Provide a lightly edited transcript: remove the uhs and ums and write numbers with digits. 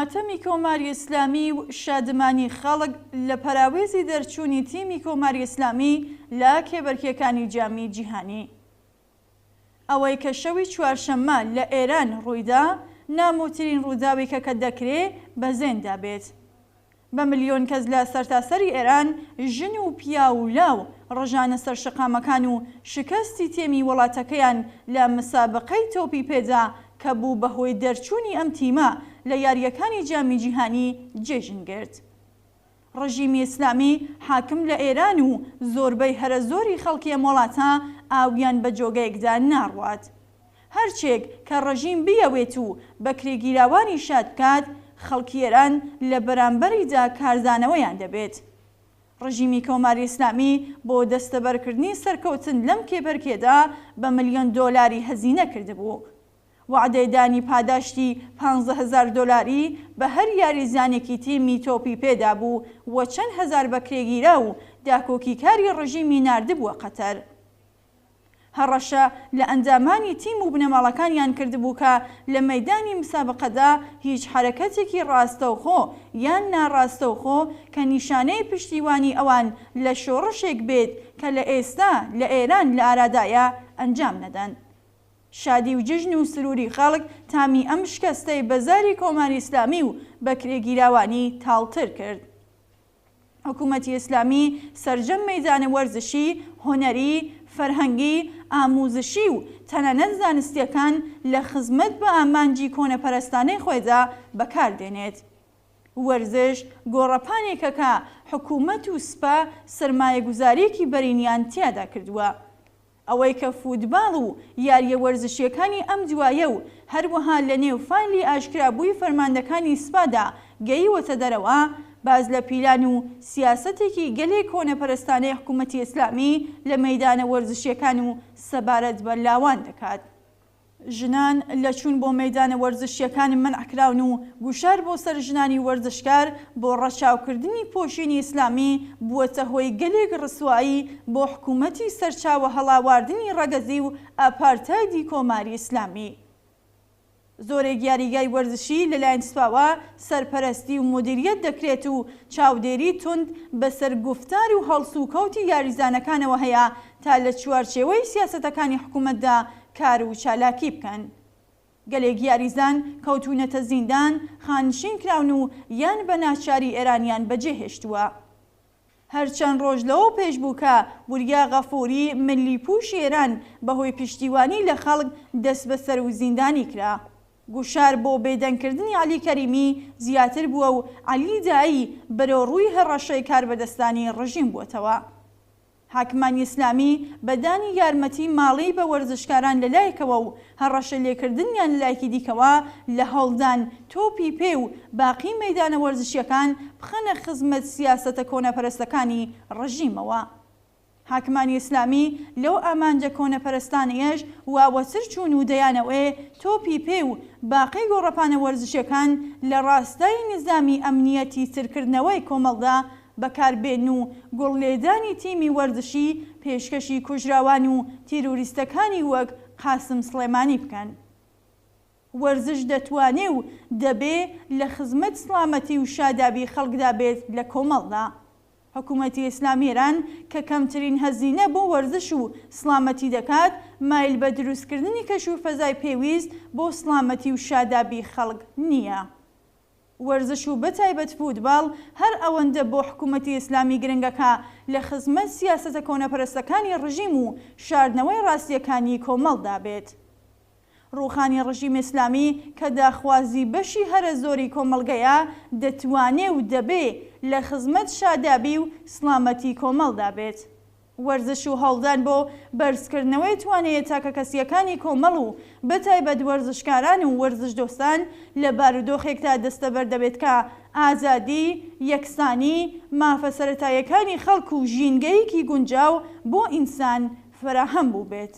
ماتەمی کۆماری ئیسلامی و شادمانی خەڵک لە پەراوێزی دەرچوونی تیمی کۆماری ئیسلامی لە کێبەرکێکانی جامی جیهانی. ئەوەی کە شەوی چوارشەممە لە ئێران ڕوویدا، نامۆترین ڕووداوێکە کە دەکرێ بەزێندا بێت. بە ملیۆن کەس لە سەرتاسەری ئێران، ژن و پیاو و لاو، ڕژانە سەر شەقامەکان و شکستی تێمی وڵاتەکەیان لە مسابقەی تۆپی پێدا کە بوو بە هۆی دەرچوونی ئەم تیمە لە یارییەکانی جامی جیهانی جێژن گرت. ڕژیمی ئیسلامی حاکم لە ئێران و زۆربەی هەرە زۆری خەڵکی ئەم وڵاتە ئاویان بە جۆگەیەکدا ناڕوات. هەرچێک کە ڕژیم بیەوێت و بەکرێگیراوانی شاد بکات، خەڵکی ئێران لە بەرامبەریدا کاردانەوەیان دەبێت. ڕژیمی کۆماری ئیسلامی بۆ دەستەبەرکردنی سەرکەوتن لەم کێبەرکێدا بە ملیۆن دۆلاری هەزینە کردبوو. وەعدەی دانی پاداشتی 15,000 دۆلاری بە هەر یاریزانێکی تیمی تۆپی پێ دابوو و چەند هەزار بەکرێگیراو و داکۆکیکاری ڕژیمی ناردبووە قەتەر. هەڕەشە لە ئەندامانی تیم و بنەماڵەکانیان کردبوو کە لە مەیدانی مسابقەدا هیچ حەرەکەتێکی ڕاستەوخۆ یان ناڕاستەوخۆ کە نیشانەی پشتیوانی ئەوان لە شۆڕشێک بێت کە لە ئێستا لە ئێران لە ئارادایە ئەنجام نەدەن. شادی و جژن و سروری خەڵک تامی ئەم شکەستەی بە زاری کۆماری ئیسلامی و بەکرێگیراوانی تاڵتر کرد. حکوومەتی ئیسلامی سەرجەم مەیدانە وەرزشی، هونەری، فەرهەنگی، ئامووزشی و تەنانەت زانستییەکان لە خزمەت بە ئامانجی کۆنەپەرستانەی خۆیدا بەکار دێنێت. وەرزش گۆڕەپانێکە کە حکوومەت و سپا سەرمایەگوزارییەکی بەرینیان تیادا کردووە. ئەوەی کە فوتباڵ و یارییە وەرزشییەکانی ئەم دوایە و هەروەها لە نێو فایلی ئاشکرابووی فەرماندەکانی سپادا گەییوەتە دەرەوە، باس لە پیلان و سیاسەتێکی گەلێک کۆنەپەرستانەی حکوومەتی ئیسلامی لە مەیدانە وەرزشییەکان و سەبارەت بە لاوان دەکات. ژنان لە چوون بۆ مەیدانە وەرزشییەکان مەنع کراون و گوشار بۆ سەر ژنانی وەرزشکار بۆ ڕەچاوکردنی پۆشینی ئیسلامی بووەتە هۆی گەلێک ڕسوایی بۆ حکوومەتی سەرچاوە هەڵاواردنی ڕەگەزی و ئاپارتایدی کۆماری ئیسلامی. زۆرێک یاریگای وەرزشی لەلایەن سوپاوە سەرپەرەستی و مودیریەت دەکرێت و چاودێری توند بەسەر گوفتار و هەڵسوکەوتی یاریزانەکانەوە هەیە تا لە چوارچێوەی سیاسەتەکانی حکومەتدا کار و چالاکی بکەن. گەلێک یاریزان کەوتوونەتە زیندان، خانشین کراون و یان بە ناچاری ئێرانیان بەجێهێشتووە. هەر چەند ڕۆژ لەوە پێش بوو کە وریا غەفووری ملیپووشی ئێران بە هۆی پشتیوانی لە خەڵک دەستبەسەر و زیندانی کرا. گوشار بۆ بێدەنگکردنی عەلی کەریمی زیاتر بووە و عەلی دایی بەرەوڕووی هەڕەشەی کاربەدەستانی ڕژیم بووەتەوە. حاکمانی ئیسلامی بە دانی یارمەتی ماڵی بە وەرزشکاران لە لایەکەوە و هەڕەشە لێکردنیان لە لایەکی دیکەوە لە هەوڵدان تۆپی پێ و باقی مەیدانە وەرزشیەکان بخەنە خزمەت سیاسەتە کۆنەپەرستەکانی ڕژیمەوە. حاکمانی ئیسلامی لەو ئامانجە کۆنەپەرستانەیەش واوەتر چوون و دەیانەوێ تۆپی پێ و باقی گۆڕەپانە وەرزشیەکان لە ڕاستای نیزامی ئەمنیەتی ترکردنەوەی کۆمەڵدا بەکار بێن و گوڵ لێدانی تیمی وەرزشی پێشکەشی کوژراوان و تیرۆریستەکانی وەک قاسم سڵێمانی بکەن. وەرزش دەتوانێ و دەبێ لە خزمەت سڵامەتی و شادابی خەڵکدا بێت لە کۆمەڵدا. حکوومەتی ئیسلامی ئێران کە کەمترین هەزینە بۆ وەرزش و سڵامەتی دەکات، مایل بە دروستکردنی کەش و فەزای پێویست بۆ سڵامەتی و شادابی خەڵک نییە. وەرزش و بەتایبەت فوتباڵ هەر ئەوەندە بۆ حکوومەتی ئیسلامی گرنگە کە لە خزمەت سیاسەتە کۆنەپەرستەکانی ڕژیم و شاردنەوەی ڕاستییەکانی کۆمەڵدا بێت. ڕووخانی ڕژیم ئیسلامی کە داخوازی بەشی هەرە زۆری کۆمەڵگەیە، دەتوانێ و دەبێ لە خزمەت شادابی و سڵامەتی کۆمەڵدا بێت. وەرزش و هەوڵدان بۆ بەرزکردنەوەی توانایە تاکەکەسییەکانی کۆمەڵ و بەتایبەت وەرزشکاران و وەرزشدۆستان لە بارودۆخێکدا دەستەبەر دەبێت کە ئازادی، یەکسانی، مافە سەرەتاییەکانی خەڵک و ژینگەیەکی گونجاو بۆ ئینسان فەراهەم بووبێت.